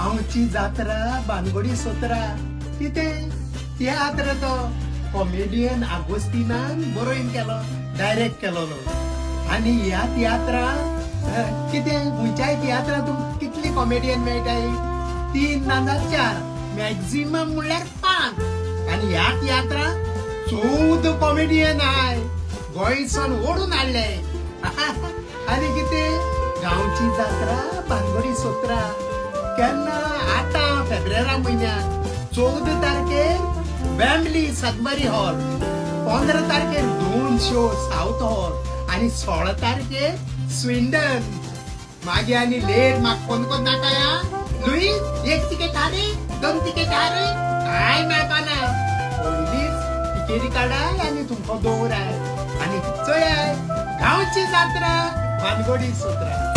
गांवची जात्रा बानगोडी सोत्रा. कितें तियात्र तो कॉमेडियन आगोस्तिनान बरोवन केलो, डायरेक्ट केलोलो. आनी ह्या तियात्रान कितें खंयच्याय तियात्रान तुमकां कितली कॉमेडियन मेळटाय? 3 ना जाल्यार 4, मॅक्झिमम म्हणल्यार 5. आनी ह्या तियात्रान 14 कॉमेडियन आहाय, गोंयसून ओडून हाडले. आनी कितें गांवची जात्रा बानगोडी सोत्रा केन्ना? आतां फेब्रेरा म्हयन्याक 14 तारखेर वेम्बली सदबरी हॉल, 15 तारखेर 2 शो साऊथ हॉल आनी 16 तारखेर स्विंडन. मागीर आनी लेट म्हाका फोन कर नाका. लुईस, 1 तिकेट हारे, 2 तिकेट हारे, काय मेळपाना. पयलींच तिकेटी काडाय आनी तुमकां दवराय आनी चोयाय गांवची जात्रा बानगोडी सोत्रा.